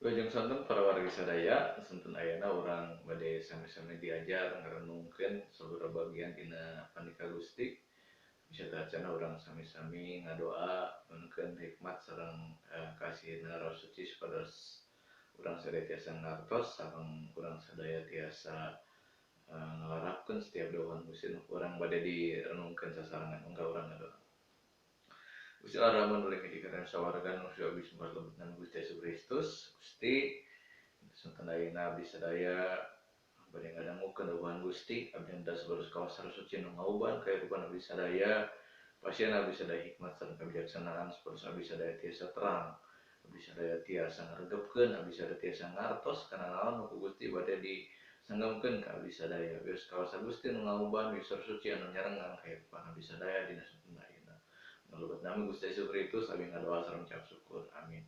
Wilujeng sonten para wargi sadaya, sonten ayeuna urang bade sami-sami diajar ngarenungkeun sabaraha bagian dina Pandika Gusti. Bisa acana urang sami-sami ngadoa nyuhunkeun hikmat sareng kasihna Roh Suci supados urang sadaya tiasa ngartos sareng urang sadaya tiasa ngalarapkeun setiap dawuhan Gusti nu urang bade direnungkeun sasarengan. Mangga urang ngadoa. Gusti Allah Rama nu leuwih dikarenan sawarga nu abdi sembah lebetna Gusti Yesus Kristus. Gusti, sonten ayeuna abdi sadaya bade ngadangukeun dawuhan Gusti, abdi hendak supados kawasa Roh Suci nu ngauban kahirupan abdi sadaya, pasihan abdi sadaya hikmat sareng kebijaksanaan supados abdi sadaya tiasa terang, abdi sadaya tiasa ngaregepkeun, abdi sadaya tiasa ngartos kana naon nu ku Gusti bade disanggemkeun ka abdi sadaya. Bios kawasa Gusti nu ngauban, bios Roh Suci anu nyarengan kahirupan abdi sadaya dina sonten ayeuna. Ngalebet nami Gusti Yesus Kristus abdi ngadoa sareng ucap syukur. Amin.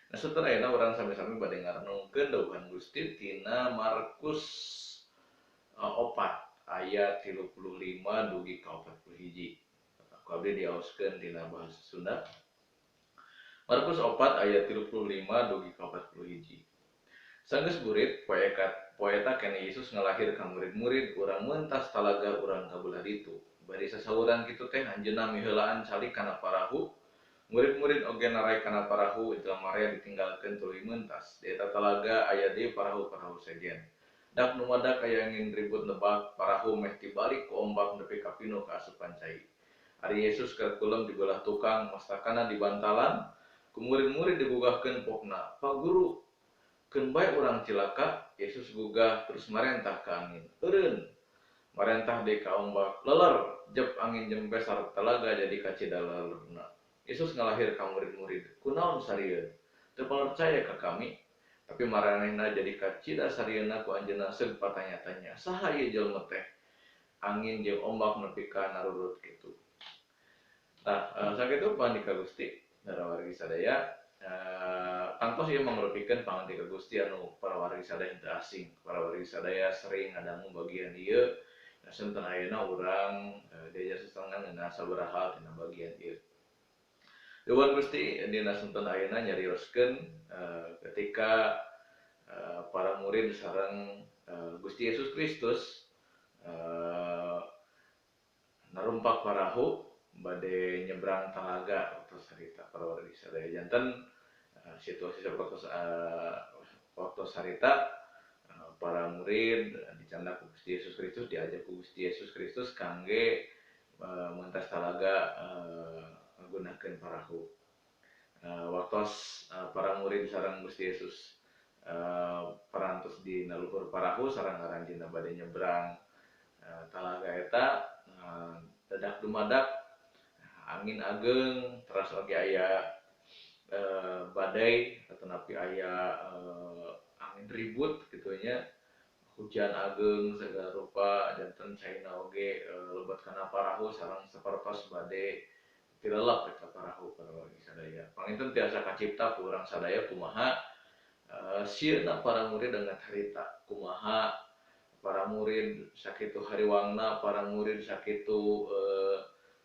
Nah, sonten ayeuna urang sami-sami bade ngarenungkeun dawuhan Gusti tina Markus 4 ayat 35 dugi ka 41. Ku abdi diaoskeun tina bahasa Sunda. Markus 4 ayat 35 dugi ka 41. Sanggeus burit poe eta keneh Yesus ngalahir ka murid-murid urang mentas talaga urang ka beulah ditu. Bari sasauran kitu teh anjeunna miheulaan calik kana parahu. Murid-murid oge narai kana parahu, jelema rea ditinggalkeun tuluy mentas. Di eta talaga aya deui parahu-parahu sejen. Dak numadak aya angin ribut nebak, parahu meh tibalik ku ombak nepi ka pinuh kaasupan cai. Ari Yesus keur kulem di beulah tukang, mastakana di bantalan, ku murid-murid digugahkeun pokna. "Pak Guru, keun bae urang cilaka?" Yesus gugah terus marentah ka angin. "Eureun!" Marentah deui ka ombak, "Leler!" Jep angin jempe sarta talaga jadi kacida lelerna. Yesus ngalahir ka murid-murid, "Kunaon sarieun? Teu percaya ka kami?" Tapi maranehna jadi kacida sarieunna ku anjeunna seug patanya-tanya, "Saha ieu jelema teh? Angin jeung ombak nepi ka narurut kitu." Nah, sakitu Pandika Gusti, para wargi sadaya, tangtos ieu mangrupikeun Pandika Gusti anu para wargi sadaya henteu asing. Para wargi sadaya sering ngadangu bagian ieu. Nah, sonten ayeuna urang diajar sasarengan ngeunaan sabaraha hal tina bagian ieu. Dawuhan Gusti dina sonten ayeuna nyarioskeun ketika para murid sareng Gusti Yesus Kristus narumpak parahu bade nyebrang talaga waktu harita para wargi sadaya. Janten situasi sapertos waktu harita para murid dicandak ku Gusti Yesus Kristus, diajak ku Gusti Yesus Kristus kangge mentas talaga ngagunakeun parahu. Waktos para murid sareng Gusti Yesus parantos di luhur parahu sareng aranjeunna bade nyebrang talaga eta, dadak dumadak angin ageng teras oge aya badai atanapi aya angin ribut kitu nya, hujan ageng segala rupa, janten caina oge lebet kana parahu sareng sapertos bade tilelep eta parahu para wargi sadaya. Panginten tiasa kacipta ku urang sadaya kumaha sieunna para murid dengan harita, kumaha para murid sakitu hariwangna, para murid sakitu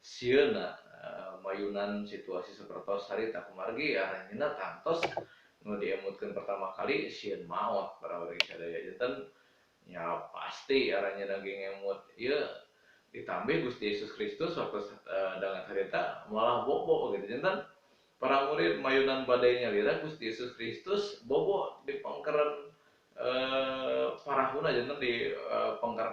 sieunna mayunan situasi sapertos harita, kumargi aranjeunna tangtos nu diemutkeun pertama kali sieun maot para wargi sadaya. Janten nya pasti aranjeunna ge ngemut ieu, ditambih Gusti Yesus Kristus waktu dengan harita malah bobo gitu. Janten para murid mayunan badai nyalira, Gusti Yesus Kristus bobo di pengkeran parahuna, janten di pengker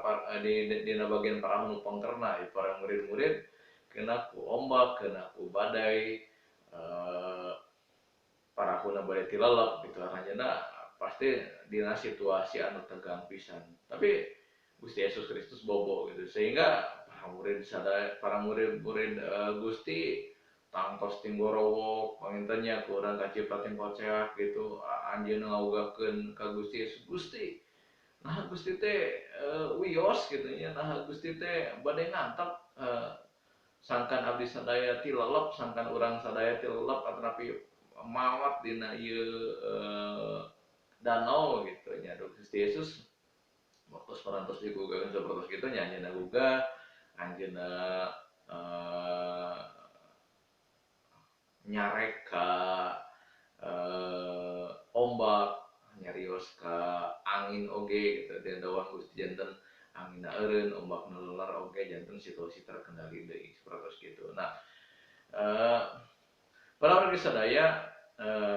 di bagian parahu nu pengkerna para murid-murid kena ku ombak, kena ku badai, parahuna bade tilelep gitu. Aranjeunna pasti dina situasi anu tegang pisan, tapi Gusti Yesus Kristus bobo gitu, sehingga para murid sadaya, para murid-murid Gusti tangtos tinggorowok. Panginten nya ku urang kacipta ting koceak gitu, anjeunna ngagugahkeun ka Gusti Yesus, "Gusti, nah Gusti teh wios gitu nya, nah Gusti teh bade ngantep sangkan abdi sadaya tilelep, sangkan urang sadaya tilelep atanapi maot dina ieu danau," gitu nya. Gusti Yesus waktu parantos digugahkeun sapertos kitu nya, anjeunna gugah, anjeunna nyarek ka ombak. Terus ka angin oge gitu dina dawuhan Gusti janten anginna eureun, ombakna lelar oge janten situasi terkendali deui sapertos kitu. Nah, para wargi sadaya,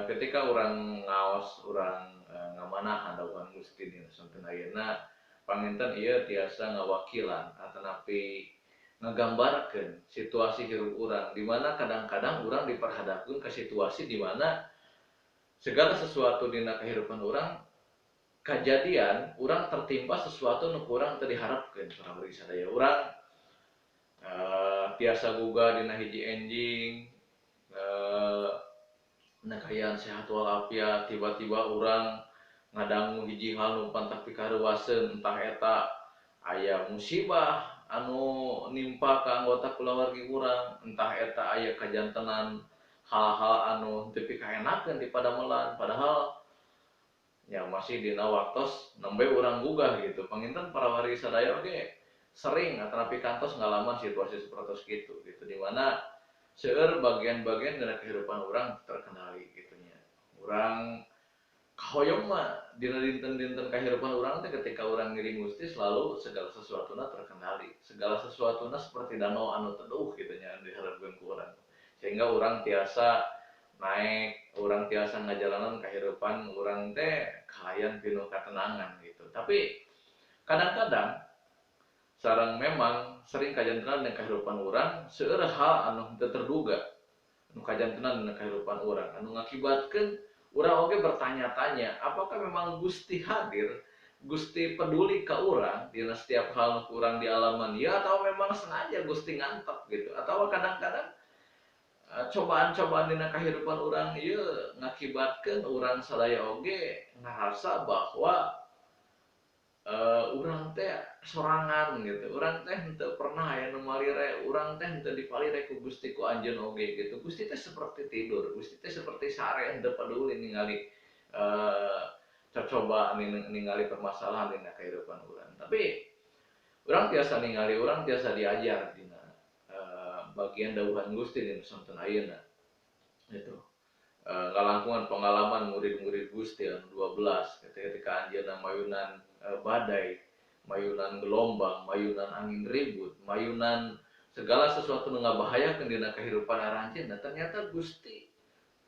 ketika urang ngaos, urang ngamanahan dawuhan Gusti dina sonten ayeuna, panginten ieu tiasa ngawakilan atanapi ngagambarkeun situasi hirup urang di mana kadang-kadang urang diperhadapkeun ke situasi di mana segala sesuatu dina kehidupan urang kajadian, urang tertimpa sesuatu nu kurang teu diharapkeun. Para wargi sadaya, urang tiasa gugah dina hiji enjing, na kaayaan sehat walafiat, tiba-tiba urang ngadangu hiji hal nu pantah pikareuwaseun, entah eta aya musibah anu nimpa ka anggota kulawargi urang, entah eta aya kajantenan hal-hal anu teu pikaenakeun di padamelan, padahal ya masih dina waktos nembe urang gugah gitu. Panginten para wargi sadaya oge sering atanapi kantos ngalaman situasi sapertos kitu gitu, di mana seueur bagian-bagian dina kehidupan urang terkendali gitu nya. Urang kahoyong mah dina dinten-dinten kehidupan urang teh ketika urang ngiring Gusti selalu segala sesuatuna terkendali, segala sesuatuna seperti danau anu teduh gitu nya anu diharapkeun ku urang, sehingga urang tiasa naik, urang tiasa ngajalanan kehidupan urang teh kalayan pinuh katenangan gitu. Tapi kadang-kadang sareng memang sering kajantenan dina kehidupan urang seueur hal anu henteu terduga anu kajantenan dina kehidupan urang anu ngakibatkeun urang oge bertanya-tanya, apakah memang Gusti hadir, Gusti peduli ka urang dina setiap hal nu urang dialaman ya, atau memang sengaja Gusti ngantep gitu. Atau kadang-kadang cobaan-cobaan dina kehidupan urang ieu ngakibatkeun urang sadaya oge ngarasa bahwa urang teh sorangan gitu, urang teh henteu pernah aya nu malire, urang teh henteu dipalire ku Gusti ku anjeun oge gitu. Gusti teh seperti tidur, Gusti teh seperti sare, henteu peduli ningali cocobaan, ningali permasalahan dina kehidupan urang. Tapi urang tiasa ningali, urang tiasa diajar dina bagian dawuhan Gusti dina sonten ayeuna gitu. Ngalangkungan pengalaman murid-murid Gusti anu 12 ketika anjeunna mayunan badai, mayunan gelombang, mayunan angin ribut, mayunan segala sesuatu nu ngabahayakeun dina kehidupan aranjeunna, ternyata Gusti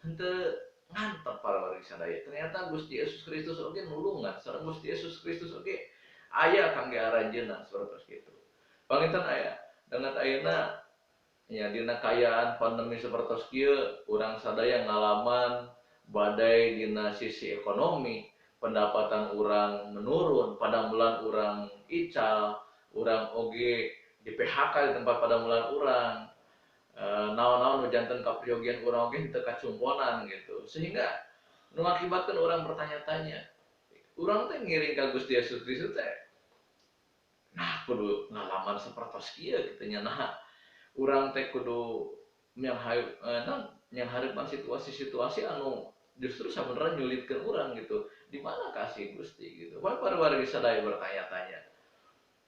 henteu ngantep para wargi sadaya. Ternyata Gusti Yesus Kristus oge nulungan, sareng Gusti Yesus Kristus oge aya kangge aranjeunna sapertos kitu. Panginten aya danget ayeuna ya dina kaayaan pandemi sapertos kieu, urang sadaya ngalaman badai dina sisi ekonomi, pendapatan urang menurun, padamelan urang ical, urang oge di PHK di tempat padamelan urang, naon-naon nu janten kapriogian urang oge henteu kacumponan gitu, sehingga nu ngakibatkeun urang bertanya-tanya, urang teh ngiring ka Gusti Yesus Kristus teh nah kudu ngalaman sapertos kieu kitu nya, nah urang teh kudu nyanghareupan situasi-situasi anu justru sabenerna nyulitkeun urang gitu, di mana kasih Gusti gitu. Para wargi sadaya bertanya-tanya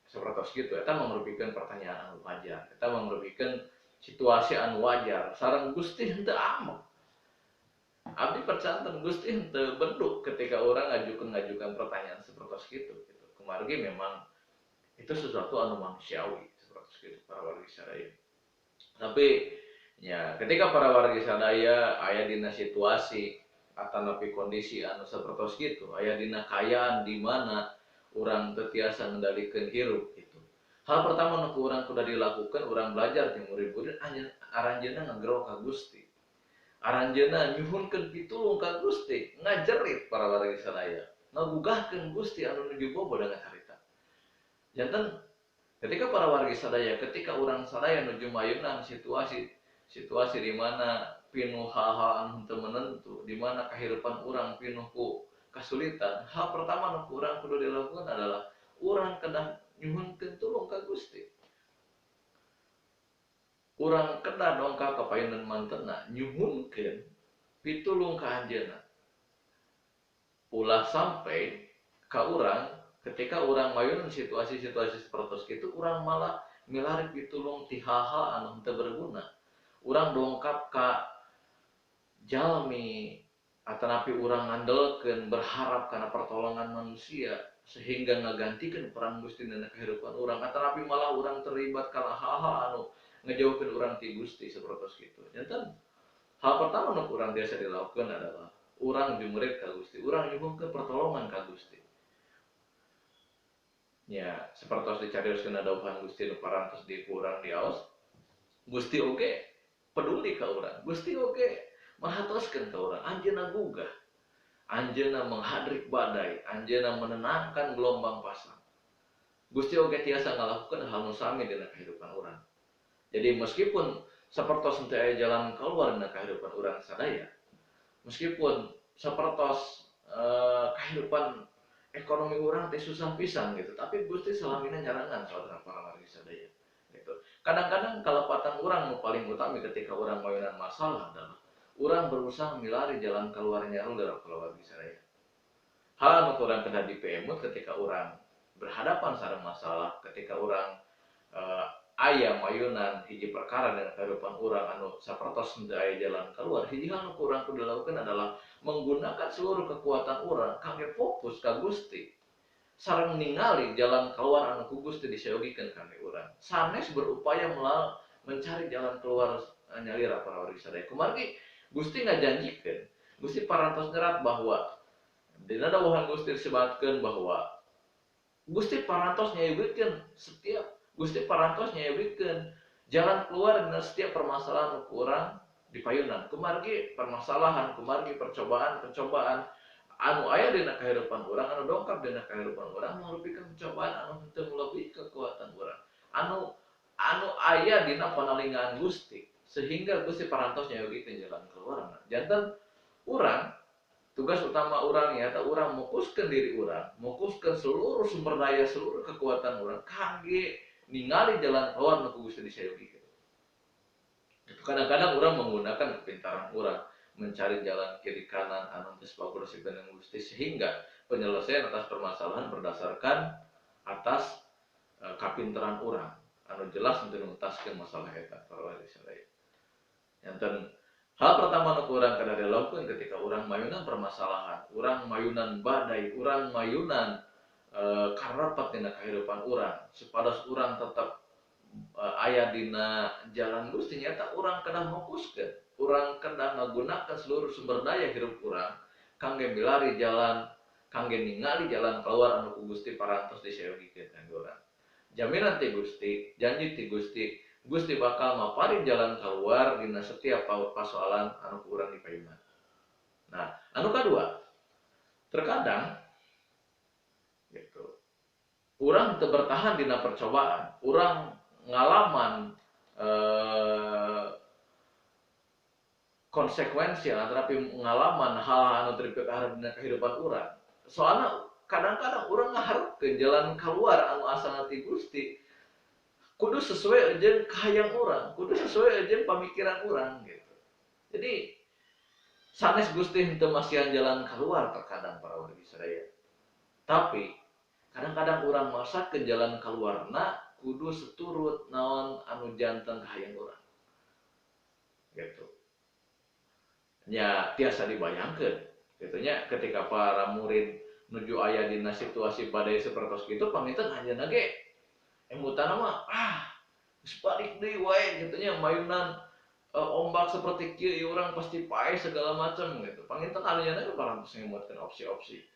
sapertos kitu, eta mangrupikeun pertanyaan anu wajar, eta mangrupikeun situasi anu wajar. Sareng Gusti henteu ambek. Abdi percanten Gusti henteu beduk ketika urang ngajukeun pertanyaan sapertos kitu gitu. Kumargi memang itu sesuatu anu manusiawi sapertos kitu para wargi sadaya. Tapi ya ketika para wargi sadaya aya dina situasi atanapi kondisi anu sapertos kitu, aya dina kaayaan di mana urang teu tiasa ngendalikeun hirup gitu. Hal pertama nu ku urang kudu dilakukan, urang belajar ti murid-murid, aranjeunna ngagero ka Gusti. Aranjeunna nyuhunkeun pitulung ka Gusti, ngajerit para wargi sadaya, ngagugahkeun Gusti anu nuju bobo dengan harita. Janten ketika para wargi sadaya, ketika urang sadaya nuju mayunan situasi di mana pinuh hal-hal anu henteu menentu, di mana kehidupan urang pinuh ku kesulitan, hal pertama nu ku urang kudu dilakukan adalah urang kedah nyuhunkeun tulung ka Gusti. Urang kedah dongkap ka payunan mantena nyuhunkeun pitulung ka anjeunna. Ulah sampai ka urang ketika urang mayunan situasi-situasi sapertos kitu, urang malah milari pitulung ti hal-hal anu henteu berguna. Urang dongkap ka jalmi Atanapi urang ngandelkeun berharap karena pertolongan manusia sehingga ngagantikeun peran Gusti dina kehidupan urang, atanapi malah urang terlibat kana hal-hal anu ngejauhkeun urang ti Gusti sapertos kitu. Janten hal pertama nu urang biasa dilakukan adalah urang jumurit ka Gusti, urang nyuhunkeun pertolongan ka Gusti. Nya sapertos dicarioskeun dawuhan Gusti nu parantos di ku urang diaos, Gusti oge peduli ka urang, Gusti oge merhatoskeun ka urang, anjeunna gugah, anjeunna menghadrik badai, anjeunna menenangkan gelombang pasang. Gusti oge tiasa ngalakukeun hal nu sami dina kehidupan urang. Jadi meskipun sapertos henteu aya jalan keluar dina kehidupan urang sadaya, meskipun sapertos kehidupan ekonomi urang teh susah pisan gitu, tapi Gusti salamina nyarengan saudara para wargi sadaya gitu. Kadang-kadang kalepatan urang nu paling utami ketika urang mayunan masalah adalah urang berusaha milari jalan keluarnya dari keluarga sadaya. Hal anu kurang kedah dipeemut ketika urang berhadapan sareng masalah, ketika urang aya mayunan hiji perkara dina kehidupan urang anu sapertos henteu aya jalan keluar, hiji hal nu kurang kudu dilakukan adalah menggunakan seluruh kekuatan urang kangge fokus ka Gusti sareng ningali jalan keluar anu ku Gusti disayogikeun kangge urang. Sanes berupaya mencari jalan keluar nyalira para wargi sadaya. Kumargi Gusti ngajanjikeun, Gusti parantos nyerat bahwa dina dawuhan Gusti disebatkeun bahwa Gusti parantos nyayogikeun setiap Gusti parantos nyayogikeun jalan keluar dina setiap permasalahan nu ku urang dipayunan. Kumargi permasalahan, kumargi percobaan-percobaan anu aya dina kehidupan urang, anu dongkap dina kehidupan urang mangrupikeun percobaan anu henteu melebihi kekuatan urang, anu aya dina panalingaan Gusti, sehingga Gusti parantos nyayogikeun jalan keluar. Janten urang tugas utama urang nyaeta urang fokuskeun diri urang, fokuskeun seluruh sumber daya, seluruh kekuatan urang kangge ningali jalan keluar nu ku Gusti disayogikeun. Kadang-kadang urang menggunakan kepintaran urang mencari jalan kiri kanan anu teu sapagodos dengan Gusti, sehingga penyelesaian atas permasalahan berdasarkan atas kapintaran urang anu jelas untuk nuntaskeun masalah eta para wargi sadaya. Janten hal pertama nu urang kedah dilakukeun ketika urang mayunan permasalahan, urang mayunan badai, urang mayunan karepet dina kehidupan urang, supados urang tetap aya dina jalan Gusti, nyata urang kedah fokuskeun, urang kedah ngagunakeun seluruh sumber daya hirup urang kangge milari jalan, kangge ningali jalan keluar anu ku Gusti parantos disayogikeun kangge urang. Jaminan ti Gusti, janji ti Gusti, Gusti bakal maparin jalan keluar dina setiap persoalan anu ku urang dipayunan. Nah, anu kadua, terkadang gitu, urang teu bertahan dina percobaan, urang ngalaman konsekuensi antara pengalaman hal-hal anu terpikir dina kehidupan urang. Soalna kadang-kadang urang ngaharepkeun jalan keluar anu asalna ti Gusti kudu sesuai jeung kahayang urang, kudu sesuai jeung pamikiran urang gitu. Jadi sanes Gusti henteu masihan jalan keluar terkadang para wargi sadaya. Tapi kadang-kadang urang masakeun jalan keluarna kudu seturut naon anu janten kahayang urang. Gitu. Nya tiasa dibayangkeun gitu nya ketika para murid nuju aya dina situasi badai sapertos kitu, panginten anjeunna ge emutan mah geus balik deui wae gitu nya, mayunan ombak seperti kieu ieu urang pasti paeh segala macam gitu. Panginten anjeunna ge parantos ngemutkeun opsi-opsi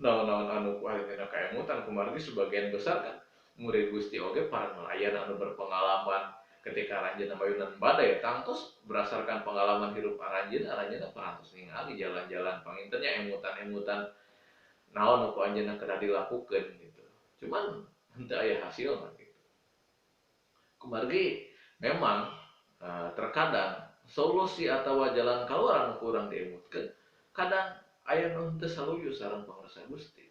naon-naon anu ku ayeuna kaemutan. Kumargi sebagian besar kan murid Gusti oge para nelayan anu berpengalaman ketika aranjeunna mayunan badai, tangtos berdasarkan pengalaman hirup aranjeunna, aranjeunna parantos ningali jalan-jalan panginten nya emutan-emutan naon nu ku anjeunna kedah dilakukeun gitu. Cuman henteu aya hasilna gitu. Kumargi memang terkadang solusi atawa jalan keluar anu kurang diemutkeun kadang aya nu henteu saluyu sareng pangrasa Gusti,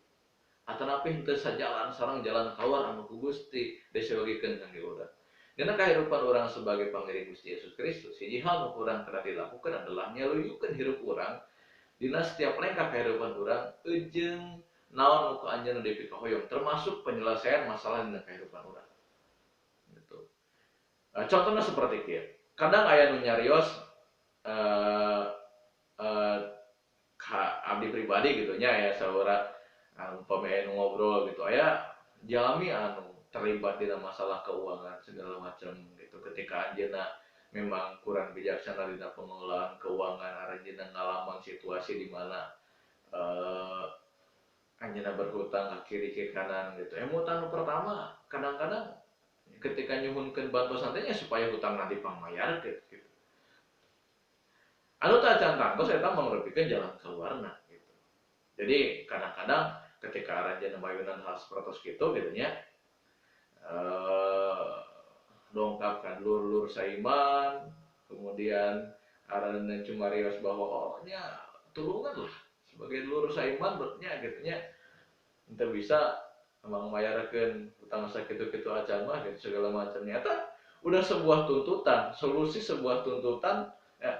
atanapi henteu sajalan sareng jalan keluar anu ku Gusti disayogikeun kangge urang. Dina kehidupan urang sebagai pangiring Gusti Yesus Kristus, hiji hal nu kurang kedah dilakukan adalah nyaluyukeun hirup urang dina setiap lengkah kehidupan urang eujeung naon nu ku anjeunna dipikahoyong, termasuk penyelesaian masalah dina kehidupan urang. Gitu. Nah, contohnya seperti kieu. Kadang aya nu nyarios Abdi pribadi gitu nya ya saudara umpama anu ngobrol gitu aya jalmi anu terlibat dina masalah keuangan segala macam gitu. Ketika anjeunna memang kurang bijaksana dina pengelolaan keuangan, anjeunna ngalaman situasi di mana anjeunna berhutang ke kiri ke kanan gitu. Emutan nu pertama kadang-kadang ketika nyuhunkeun bantosan teh nya supaya hutangna dipangmayarkeun gitu. Anu teu acan tangtos eta mangrupikeun jalan keluarna gitu. Jadi kadang-kadang ketika aranjeunna mayunan hal sapertos kitu gitu nya, dongkap ka dulur-dulur saiman, kemudian aranjeunna cumarios bahwa oh nya tulungan lah sebagai dulur saiman nya gitu nya, henteu bisa emang mayarkeun hutang sakitu-kitu acan mah gitu segala macam. Nyata udah sebuah tuntutan, solusi sebuah tuntutan,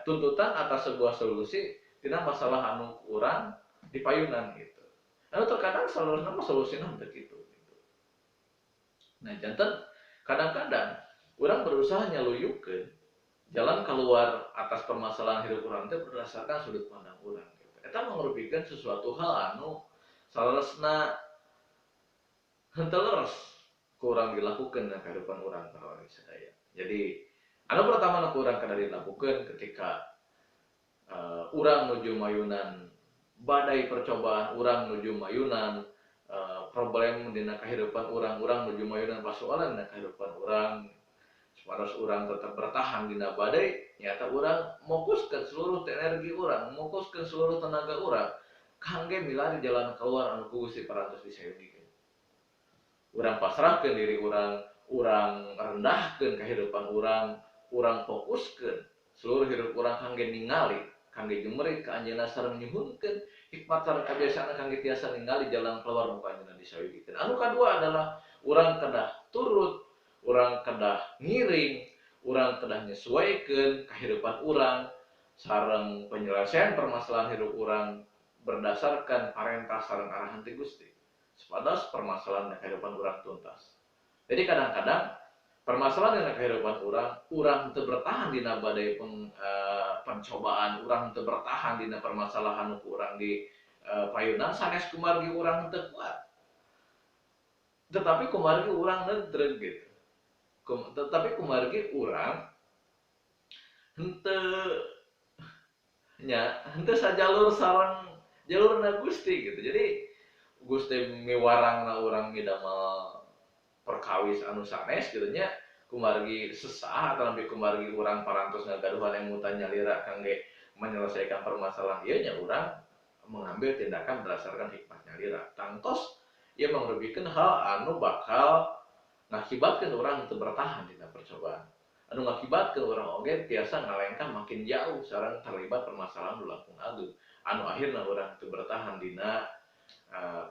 tuntutan atas sebuah solusi tina masalah anu kurang di payunan gitu. Anu terkadang selalu nama solusina henteu kitu gitu. Nah, janten kadang-kadang urang berusaha nyaluyukeun jalan keluar atas permasalahan hidup urang teh berdasarkan sudut pandang urang gitu. Eta mangrupikeun sesuatu hal anu saleresna henteu leres kurang dilakukan dalam kehidupan urang para wargi sadaya. Jadi anu pertama nu kurang kedah dilakukan ketika urang nuju mayunan badai percobaan, urang nuju mayunan problem dina kehidupan urang, urang nuju mayunan persoalan dina kehidupan urang, supados urang tetap bertahan dina badai, nyata urang fokuskeun seluruh energi urang, fokuskeun seluruh tenaga urang kangge milari jalan keluar anu ku Gusti parantos disayogikeun. Urang pasrahkeun diri urang, urang rendahkeun kehidupan urang, urang fokuskeun seluruh hidup urang kangge ningali, kangge jumerik ka anjeunna sareng nyuhunkeun hikmat sareng kabiasaan kangge tiasa ningali jalan keluar nu ku anjeunna disayogikeun. Anu kadua adalah urang kedah turut, urang kedah ngiring, urang kedah nyesuaikeun kehidupan urang sareng penyelesaian permasalahan hidup urang berdasarkan parentah sareng arahan ti Gusti. Supados permasalahan dina kehidupan urang tuntas. Jadi kadang-kadang permasalahan dina kehidupan urang, urang teu bertahan dina badai pencobaan, urang teu bertahan dina permasalahan nu ku urang di payunan sanes kumargi urang teu kuat. Tetapi kumargi urang nedreg gitu. Tetapi kumargi urang henteu nya henteu sajalur sareng jalurna Gusti gitu. Jadi Gusti miwarangna urang midamel perkawis anu sanes gitu nya, kumargi sesah atau lebih kumargi urang parantos ngagaduhan emutan nyalira kangge menyelesaikan permasalahan ieu nya urang mengambil tindakan berdasarkan hikmat nyalira. Tangtos ieu mangrupikeun hal anu bakal ngakibatkeun urang teu bertahan dina percobaan. Anu ngakibatkeun urang oge tiasa ngalengkah makin jauh sareng terlibat permasalahan nu langkung ageung. Anu akhirna urang teu bertahan dina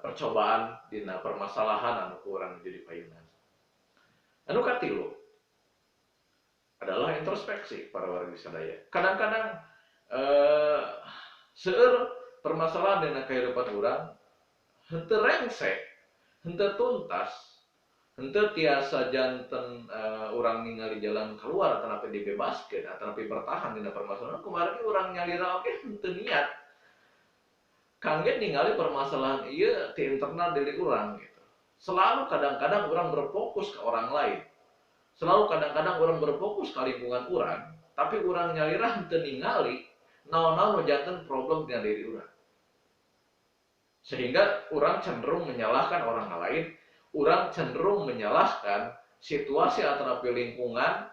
percobaan, dina permasalahan anu ku urang jadi payunan. Anu katilu adalah introspeksi para wargi sadaya. Kadang-kadang seueur permasalahan dina kehidupan urang henteu rengse, henteu tuntas, henteu tiasa janten urang ningali jalan keluar atanapi dibebaskeun atanapi bertahan dina permasalahan kumargi urang nyalira oge henteu niat kangge ningali permasalahan ieu ti internal diri urang gitu. Selalu kadang-kadang urang berfokus ke orang lain. Selalu kadang-kadang urang berfokus ke lingkungan urang, tapi urang nyalira henteu ningali naon-naon nu janten problem dina diri urang. Sehingga urang cenderung menyalahkan orang lain, urang cenderung menyalahkan situasi atau lingkungan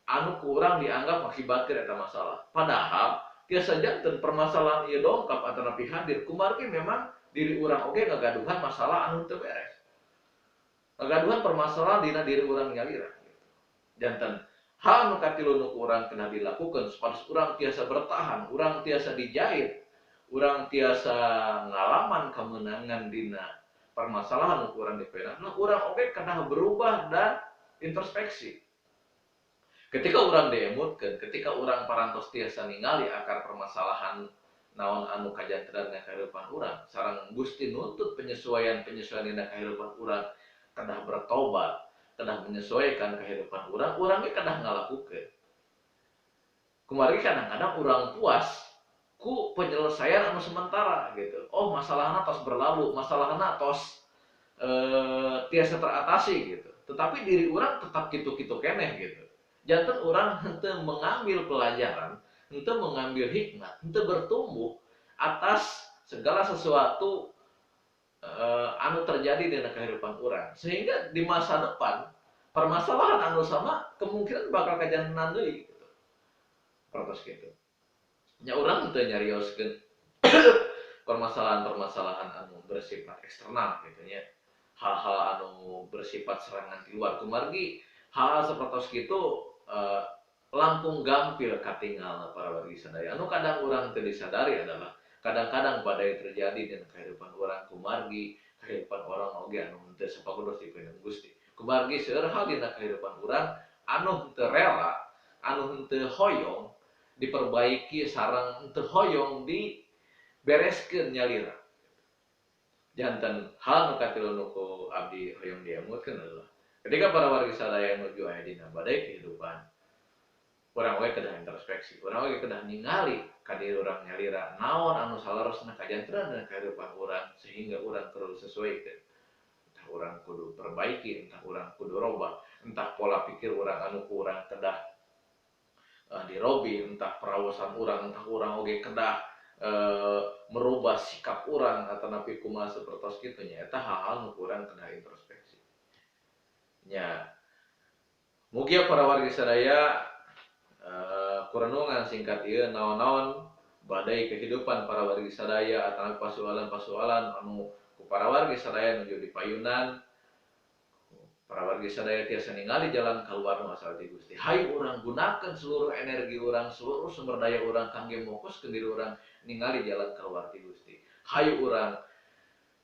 anu ku urang dianggap ngakibatkeun eta masalah. Padahal tiasa janten permasalahan ieu dongkap atanapi hadir kumargi memang diri urang oge ngagaduhan masalah anu teu beres. Ngagaduhan permasalahan dina diri urang nyalira gitu. Janten hal nu katilu nu ku urang kena dilakukan supados urang tiasa bertahan, urang tiasa dijahit, urang tiasa ngalaman kemenangan dina permasalahan nu ku urang dipena. Nah, urang oge kena berubah dan introspeksi. Ketika urang diemutkeun, ketika urang parantos tiasa ningali akar permasalahan naon anu kajantenan dina kehidupan urang, sareng Gusti nuntut penyesuaian-penyesuaian dina kehidupan urang, kedah bertobat, kedah menyesuaikan kehidupan urang, urang ge kedah ngalakukeun. Kumargi kadang-kadang urang puas ku penyelesaian anu sementara gitu. Oh, masalahna tos berlalu, masalahna tos tiasa teratasi gitu. Tetapi diri urang tetap kitu-kitu keneh gitu. Janten urang henteu mengambil pelajaran, henteu mengambil hikmat, henteu bertumbuh atas segala sesuatu anu terjadi dina kehidupan urang. Sehingga di masa depan permasalahan anu sama kemungkinan bakal kajantenan deui gitu. Protes gitu. Nya urang teu nyarioskeun permasalahan-permasalahan anu bersifat eksternal gitu nya. Hal-hal anu bersifat serangan di luar kumargi hal-hal sapertos kitu langkung gampil katingal para wargi sadaya. Anu kadang urang teu disadari adalah kadang-kadang badai terjadi dina kehidupan urang kumargi kehidupan orang oge anu henteu sapagodos dipeuneun Gusti. Kumargi seueur hal dina kehidupan urang anu henteu rela, anu henteu hoyong diperbaiki sareng henteu hoyong dibereskeun nyalira. Janten hal nu katilu nu ku abdi hoyong diemutkeun adalah ketika para wargi sadaya nuju aya dina badai kehidupan, urang we kedah introspeksi, urang we kedah ningali ka diri urang nyalira naon anu saleresna kajantenan dina kehidupan urang sehingga urang perlu sesuaikeun. Entah urang kudu perbaiki, entah urang kudu robah, entah pola pikir urang anu ku urang kedah dirobi, entah perawasan urang, entah urang oge kedah merubah sikap urang atau napi kumaha sapertos kitu nya. Eta hal-hal nu ku urang kedah introspeksi. Nya mugia para wargi sadaya kurenungan singkat ieu naon-naon badai kehidupan para wargi sadaya atau pasualan-pasualan anu ku para wargi sadaya nuju di payunan. Para wargi sadaya tiasa ningali jalan keluar nu asal ti Gusti. Hayu urang gunakeun seluruh energi urang, seluruh sumber daya urang kangge fokuskeun diri urang ningali jalan keluar ti Gusti. Hayu urang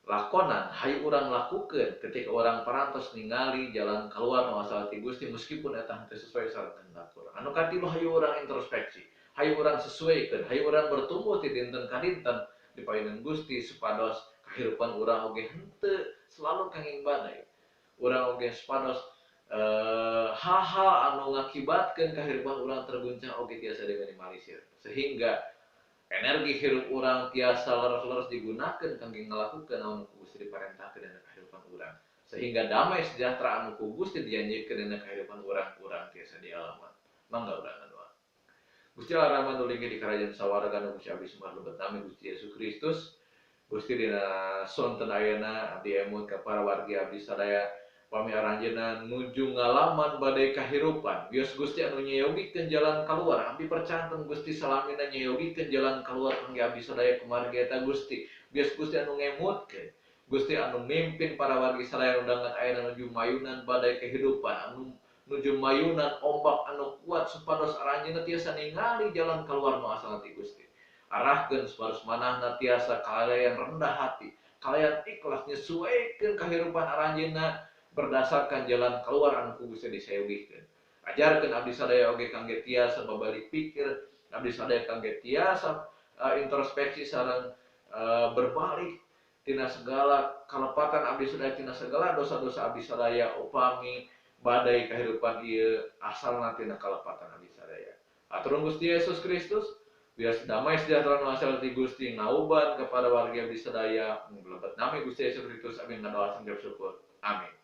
lakonan, hayu urang lakukeun ketika urang parantos ningali jalan keluar nu asal ti Gusti meskipun eta henteu sesuai sareng kehendak urang. Anu katilu hayu urang introspeksi, hayu urang sesuaikeun, hayu urang bertumbuh ti dinten ka dinten di payunan Gusti supados kahirupan urang oge henteu selalu kenging badai. Urang oge supados hal-hal anu ngakibatkeun kahirupan urang terguncang oge tiasa diminimalisir sehingga energi hirup urang tiasa leres-leres digunakeun kangge ngalakukeun anu ku Gusti diparentahkeun dina kahirupan urang sehingga damai sejahtera anu ku Gusti dijanjikeun dina kahirupan urang, urang tiasa dialaman. Mangga urang ngadoa. Gusti Allah Rahman nu linggih di kerajaan sawarga nu Gusti abdi sembah lebet nami Gusti Yesus Kristus. Gusti dina sonten ayeuna abdi emut ka para wargi abdi sadaya pami aranjeunna nuju ngalaman badai kahirupan. Bios Gusti anu nyayogikeun jalan kaluar, abdi percanten Gusti salamina nyayogikeun jalan kaluar kangge abdi sadaya kumargi eta Gusti. Bios Gusti anu ngemutkeun, Gusti anu mimpin para wargi sadaya undangan ayeuna nuju mayunan badai kehidupan, anu nuju mayunan ombak anu kuat supados aranjeunna tiasa ningali jalan kaluar nu asalna ti Gusti. Arahkeun supados manahna tiasa kalayan rendah hati, kalayan ikhlas nyesuaikeun kahirupan aranjeunna berdasarkan jalan keluar anu ku Gusti disayogikeun. Ajarkeun abdi sadaya oge kangge tiasa babalik pikir, abdi sadaya kangge tiasa introspeksi sareng berbalik tina segala kalepatan abdi sadaya, tina segala dosa-dosa abdi sadaya upami badai kehidupan ieu asalna tina kalepatan abdi sadaya. Aturun Gusti Yesus Kristus, biar damai sejahtera nu asal ti Gusti ngauban kepada warga abdi sadaya, mlebet nami Gusti Yesus Kristus abdi ngadoa sanjap syukur. Amin.